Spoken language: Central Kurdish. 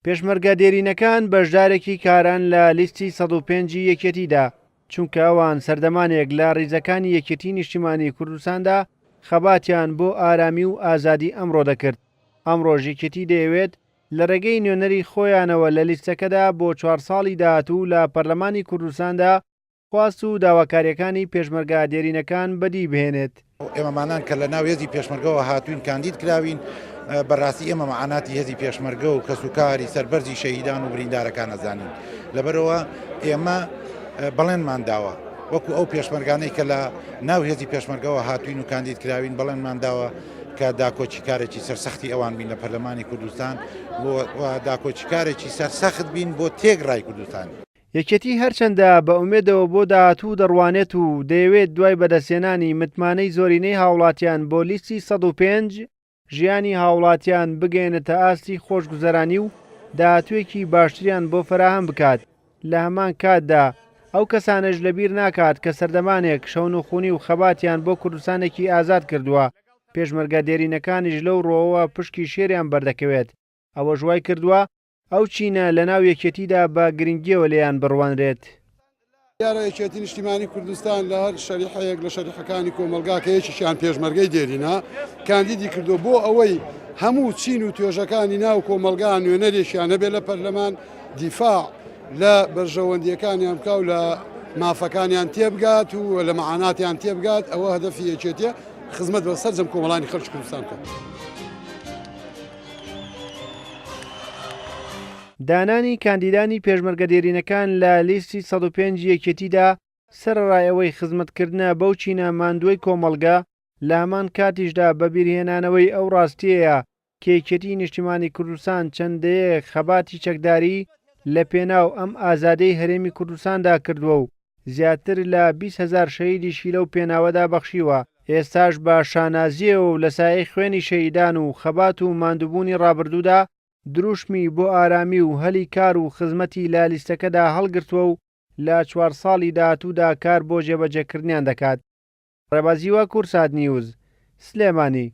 پێشمەرگە دێرینەکان بەشدارێکی کاران لە لیستی 105 ی یەکێتیدا، چونکە ئەوان سەردەمانێک لە ڕیزەکانی یەکێتی نیشتیمانی کوردستاندا خەباتیان بۆ ئارامی و ئازادی ئەمڕۆ دەکرد، ئەمڕۆش یەکێتی دەیەوێت لە ڕێگەی نوێنەری خۆیانەوە لە لیستەکەدا بۆ چوار ساڵی داهاتوو لە پەرلەمانی کوردستاندا خواست و داواکارییەکانی پێشمەرگە دێرینەکان بەدی بهێنێت. ئێمەمانان کە لە ناو هێزی پێشمەرگەوە هاتووین کاندید کراوین، بەڕاستی ئێمە مەعاناتی هێزی پێشمەرگە و کەسوکاری سەربەرزی شەهیدان و بریندارەکان ئەزانین. لەبەرئەوە ئێمە بەڵێنمان داوە وەکو ئەو پێشمەرگانەی کە لە ناو هێزی پێشمەرگەوە هاتووین و کاندید کراوین بەڵێنمان داوە کە داکۆکیکارێکی سەرسەختی ئەوان بین لە پەرلەمانی کوردستان و داکۆکیکارێکی سەرسەخت بین بۆ تێکڕای کوردستان. یەکێتی هەرچەندە بە ئومێدەوە بۆ داهاتوو دەڕوانێت و دەیەوێت دوای بەدەستهێنانی متمانەی زۆرینەی هاوڵاتیان بۆ لیستی 105، ژیانی هاوڵاتیان بگەیەنێتە ئاستی خۆشگوزەرانی و داهاتوویەکی باشتریان بۆ فەراهەم بکات، لە هەمان کاتدا ئەو کەسانەش لەبیر ناکات کە سەردەمانێک شەونخونی و خەباتیان بۆ کوردستانێکی ئازاد کردووە، پێشمەرگە دێرینەکانیش لەو ڕووەوە پشکی شێریان بەردەکەوێت، ئەوەش وایکردووە ئەو چینە لەناو یەکێتیدا بە گرنگییەوە لێیان بڕوانرێت. دیارە یەکێتی نیشتیمانی کوردستان لە هەر شەریحەیەک لە شەریحەکانی کۆمەڵگا کە یەکێکیان پێشمەرگەی دێرینە کاندیدی کردووە بۆ ئەوەی هەموو چین و توێژەکانی ناو کۆمەڵگا نوێنەرێکیان هەبێت لە پەرلەمان دیفاع لە بەرژەوەندیەکانیان بکا و لە مافەکانیان تێبگات و لە مەعاناتیان تێبگات ئەوە هەدەفی یەکێتیە خزمەت بە سەرجەم کۆمەڵانی خەڵکی کوردستان بکات. دانانی کاندیدانی پێشمەرگە دێرینەکان لە لیستی 105 یەکێتیدا سەرەڕای ئەوەی خزمەتکردنە بەو چینە ماندووەی کۆمەڵگە، لە هەمان کاتیشدا بەبیرهێنانەوەی ئەو ڕاستیەیە کە یەکێتیی نیشتیمانی کوردستان چەند دەیەیەک خەباتی چەکداری لە پێناو ئەم ئازادیەی هەرێمی کوردستاندا کردووە و زیاتر لە 20 هەزار شەهیدیشی لەو پێناوەدا بەخشیوە، ئێستاش بە شانازییەوە و لە سایەی خوێنی شەهیدان و خەبات و ماندووبوونی ڕابردوودا دروشمی بۆ ئارامی و هەلی کار و خزمەتی لە لیستەکەدا هەڵگرتووە و لە چوار ساڵی داهاتوودا کار بۆ جێبەجێکردنیان دەکات. ڕێباز هیوا، کوردسات نیوز، سلێمانی.